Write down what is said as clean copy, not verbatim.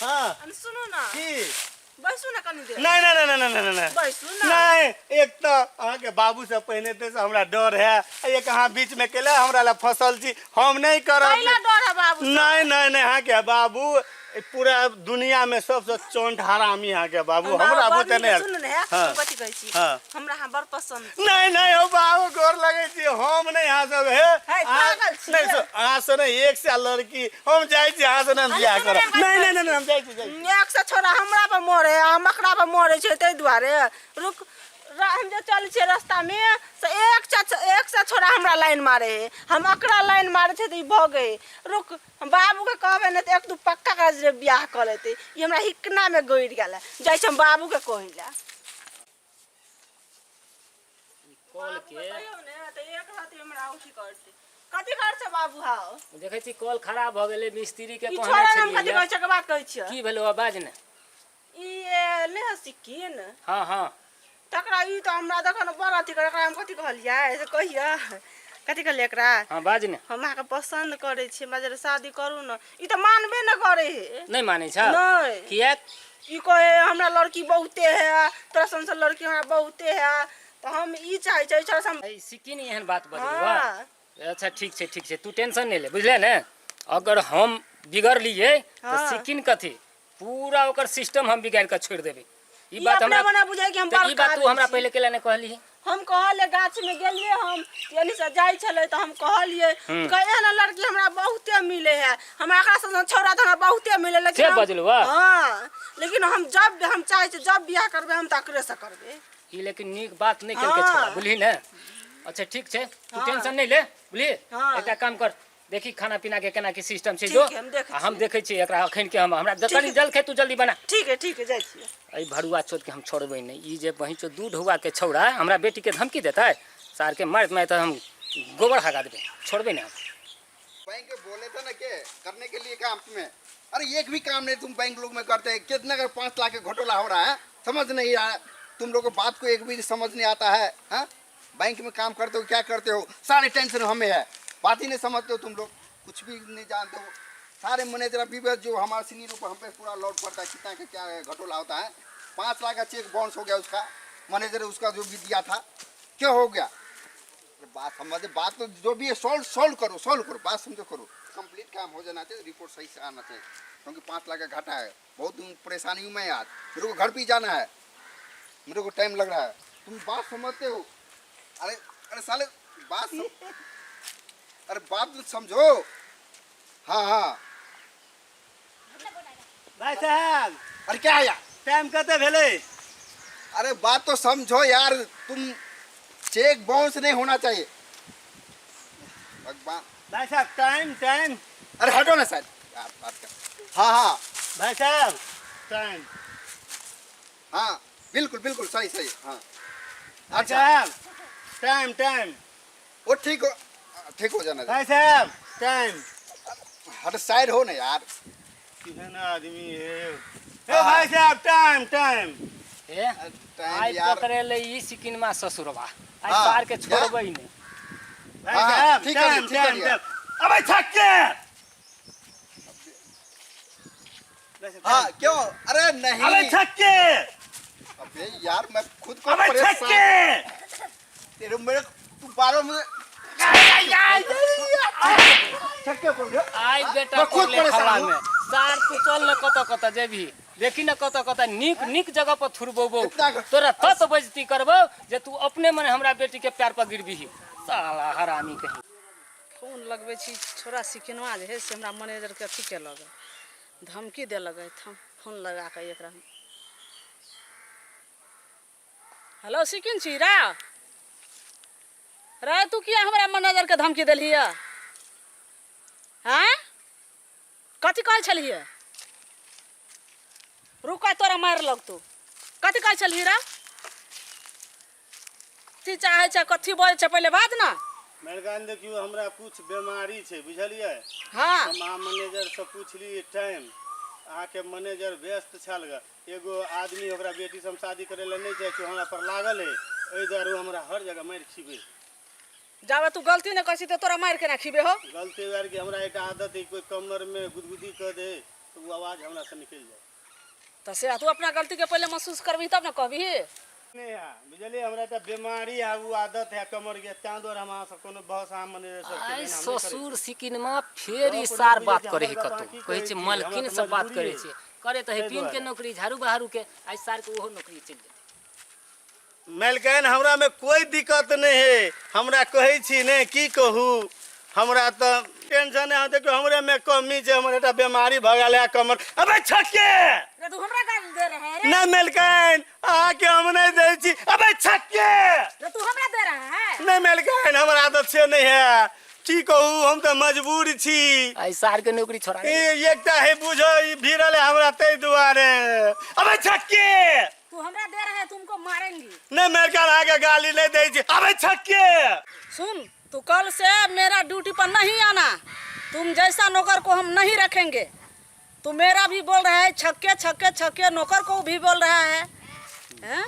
हाँ। अन सुनू ना। की? बैसू ना कनी देर। नहीं नहीं नहीं नहीं नहीं नहीं बैसू ना। नहीं, एक तो अहाँके बाबू से पहिने से हमरा डर है, आ एक अहाँ बीच में केला हमरा ला फसल छी, हम नहीं करब। कैला डर है बाबू से? नहीं नहीं नहीं, अहाँके बाबू पूरा दुनिया में सबसे चोंट हरामी अहाँके बाबू, हम हमरा बाबू बुते नहीं। सुनू ने, हाँ। हम कथी कहै छी? हाँ। हमरा अहाँ बड़ पसंद। नहीं नहीं हो बाबू, गोर लगे छी, हम नहीं अहाँ सब हे। है, पागल छी। नहीं, अहाँ से नहीं, एक साल लड़की, हम जाइ छी अहाँ से नहीं अरे बियाह सुनू करब। ने, बात नहीं नहीं नहीं, हम जाइ छी, जाइ छी। एक सए छोरा हमरा पर मरे आ हम एकरा पर मरे छै, ताहि दुआरे रुक। हम जे चलै छियै रास्तामे से एक सए छोरा हमरा लाइन मारे है, हम एकरा लाइन मारे छै तऽ ई भगै। रुक, हम बाबूके कहबै ने तऽ एक दू पक्का करा जे बियाह कऽ लेतै। ई हमरा हिकनामे गड़ि गेल है। जाइ छी हम बाबूके कहै लए। कॉल के कहियौ ने तऽ एक राति हमरा उठी करतै। कथी कर छै बाबू? हाउ देखै छी, कॉल खराब भऽ गेलै, मिस्त्री के ई कहने छोड़ा ने, हम कथी छलियै। कहै छियै के बात कहै छियै। की भेलौ? आवाज ने। ई ए, नहि है सिक्किन? हाँ हाँ। तकरा ई तऽ हमरा देखो ने बड़ अथी कर। एकरा हम कथी कहलियै से कहियै? कथी कहलियै एकरा? हाँ, बाज ने। हम अहाँके पसन्द करै छी, हमरा जरा शादी करू ने। ई तऽ मानबे ने करै है। नहि मानै छ? नहि। किएक? ई कहे हमरा लड़की बहुते है, तोरा सन सन लड़की हमरा बहुते है, तऽ हम ई चाहै छियै छोरा से हम। ऐ सिक्किन एहन बात बजलौ? हाँ। अच्छा, ठीक छै, ठीक छै, तू टेंशन नहि ले, बुझले ने? अगर हम बिगड़लियै तऽ सिक्किन कथी, पूरा ओकर सिस्टम हम बिगाड़ कऽ छोड़ि देबै। ई ई बात अपने हमरा मने बुझै कि हम तऽ ई बड़का बात तू हमरा आदमी छी। पहिले केला नहि कहलिही? हम कहलियै, गाछमे गेलियै हम, यानी से जाइ छलै तऽ हम कहलियै, कहे एहन लड़की हमरा बहुते मिले है, हमरा एकरा सन छौड़ा तऽ हमरा बहुते मिले, लेकिन से बजलू हँ? हाँ, लेकिन हम जब हम चाहै छी, जब बियाह करबै हम तऽ एकरे से करबै। ई लेकिन नीक बात नहि केलकै हाँ। छोड़ा, बुझली ने? अच्छा, ठीक छै, तू टेंशन नहि ले, बुझली? हाँ। एकटा काम कर, देखी खाना पीना के केना की सिस्टम छै। ठीक जो है, हम देखै आ हम छियै। देखै छियै एकरा अखन के हम हमरा ठीक कनि है। जलखै तू जल्दी बना। ठीक है, ठीक है, जाइ छियै। एहि भरुआ चोत के हम छोड़बै नहि। ई जे बहिंचो दू ढौआ के छौड़ा हमरा बेटी के धमकी देतै, सार के मारैत मारैत हम गोबर हगा देबै, छोड़बै नहि हम। बैंक के बोले थे ना के करने के लिए काम में, अरे एक भी काम नहीं तुम बैंक लोग में करते हैं। कितना का 5 लाख के घोटाला हो रहा है, समझ नहीं आ रहा तुम लोग को, बात को एक भी समझ नहीं आता है। हाँ, बैंक में काम करते हो, क्या करते हो? सारे टेंशन हमें है, बात ही नहीं समझते हो तुम लोग, कुछ भी नहीं जानते हो। सारे मैनेजर अभी भी जो हमारे सीनियर ऊपर हम पे पूरा लोड पड़ता है, कितना का क्या घोटाला होता है। 5 लाख का चेक बाउंस हो गया उसका, मैनेजर उसका जो भी दिया था, क्या हो गया? अरे बात समझ, बात तो जो भी है सॉल्व सॉल्व करो, सॉल्व करो, बात समझो, करो, कंप्लीट काम हो जाना चाहिए, रिपोर्ट सही से आना चाहिए, क्योंकि 5 लाख का घाटा है। बहुत परेशानी हूँ मैं आज, मेरे को घर भी जाना है, मेरे को टाइम लग रहा है। तुम बात समझते हो? अरे अरे साले, बात अरे बात तो समझो। हाँ हाँ। भाई साहब। अरे क्या है यार? टाइम कते भेलै? अरे बात तो समझो यार तुम, चेक बाउंस नहीं होना चाहिए, भगवान। भाई साहब, टाइम टाइम। अरे हटो ना सर यार, बात कर। हाँ हाँ। भाई साहब, टाइम। हाँ, बिल्कुल बिल्कुल, सही सही, हाँ। भाई अच्छा। साहब, टाइम टाइम। वो ठीक हो, ठीक हो जाना। भाई साहब, टाइम। हट, साइड हो ना यार। केहन आदमी है ए। भाई साहब, टाइम टाइम। ए टाइम आइ यार। पकड़े ले ई सिकिनमा ससुरवा आइ हाँ, सार के छोड़बै नहि। भाई हाँ, साहब, ठीक है, टाइम ठीक है, टाइम ठीक है। टाइम। अबे छक्के। हाँ, क्यों? अरे नहीं। अबे छक्के। अबे यार, मैं खुद को अबे परेशान छक्के। तेरे मेरे तू बारो मुझे छक्के बोल रहे हो? आइ बेटा मैं खुद पड़ले परेशान खवा हूँ। में। सार तू चल न, कतऽ कतऽ जेबही, देखी न कतऽ कतऽ नीक नीक जगह पर थुरबौबौ। इतना तोरा तत बेइज्जती करबौ जे तू अपने मने हमरा बेटी के प्यार पर गिरबिही, साला हरामी कहीं। फोन लगबै छी, छोरा सिकिनवा जे हइ से हमरा मैनेजरके अथी केलक, धमकी देलक। हम फोन लगा कऽ एकरा। हेलो, सिकिन छी रा रे? तू किया हमरा मैनेजरके धमकी देलही? हँ, कथी कहै छलियै? रुक, तोरा मारि लगतौ। कथी कहै छलही रे? कथी चाहै छै, कथी बजै छै, पहिले बात ने। मेहरबान, देखियौ, हमरा कुछ बीमारी छै, बुझलियै? हाँ। हम अहाँ मैनेजरसँ पुछलियै टाइम, अहाँके मैनेजर व्यस्त छल ग। एगो आदमी, ओकरा बेटीसँ हम शादी करै लए नहि चाहै छी, हमरा पर लागल है, एहि दुआरे ओ हमरा हर जगह मारि खिबै। जाबे तू गलती नहि करै छी तऽ तोरा मारि केना खिबे हो? गलती दुआरे कि हमरा एकटा आदत है, कोइ कमरमे गुदगुदी कऽ दे तऽ ओ आवाज हमरासँ निकलि जाय। तऽ से तू अपना गलतीके पहिले महसूस करबही तब ने कहबही। नहि है, बुझलियै, हमरा तऽ बीमारी है, ओ आदत है कमर के, ताहि दुआरे हम अहाँ से कोनो बहस अहाँ मैनेजर सब आइ ससुर सिकिनमा फेर ई सार बात करे है कतौ, कहै छै मलकिन से बात करे छै, करे तऽ है पीन के नौकरी झाड़ू बहारू के, आइ सार के ओहो नौकरी चलि जेतै। मलकाइन हमरा में कोई दिक्कत नहीं है, हमरा कहै छी ने की कहू, हमरा तऽ टेंशन है, देखियौ हमरे में कमी छै, हमर एकटा बीमारी भऽ गेल है कमर। अबे छक्के रे तू हमरा गाली दे रहा है रे? नहीं मलकाइन अहाँके हम नहीं दै छी। अबे छक्के रे तू हमरा दे रहा है? नहीं मलकाइन हमर आदत से नहीं है, की कहू हम तऽ मजबूर छी। आइ सार के नौकरी छोड़ा ई एकटा है बुझो ई भिड़ल है हमरा ताहि दुआरे। अबे छक्के तू हमरा दे रहा है, तुमको मारेंगी। नहीं मलकाइन अहाँके गाली नहीं दै छी। अबे छक्के सुन, तू कल से मेरा ड्यूटी पर नहीं आना, तुम जैसा नौकर को हम नहीं रखेंगे। तू मेरा भी बोल रहा है छक्के छक्के छक्के, नौकर को भी बोल रहा है, हैं?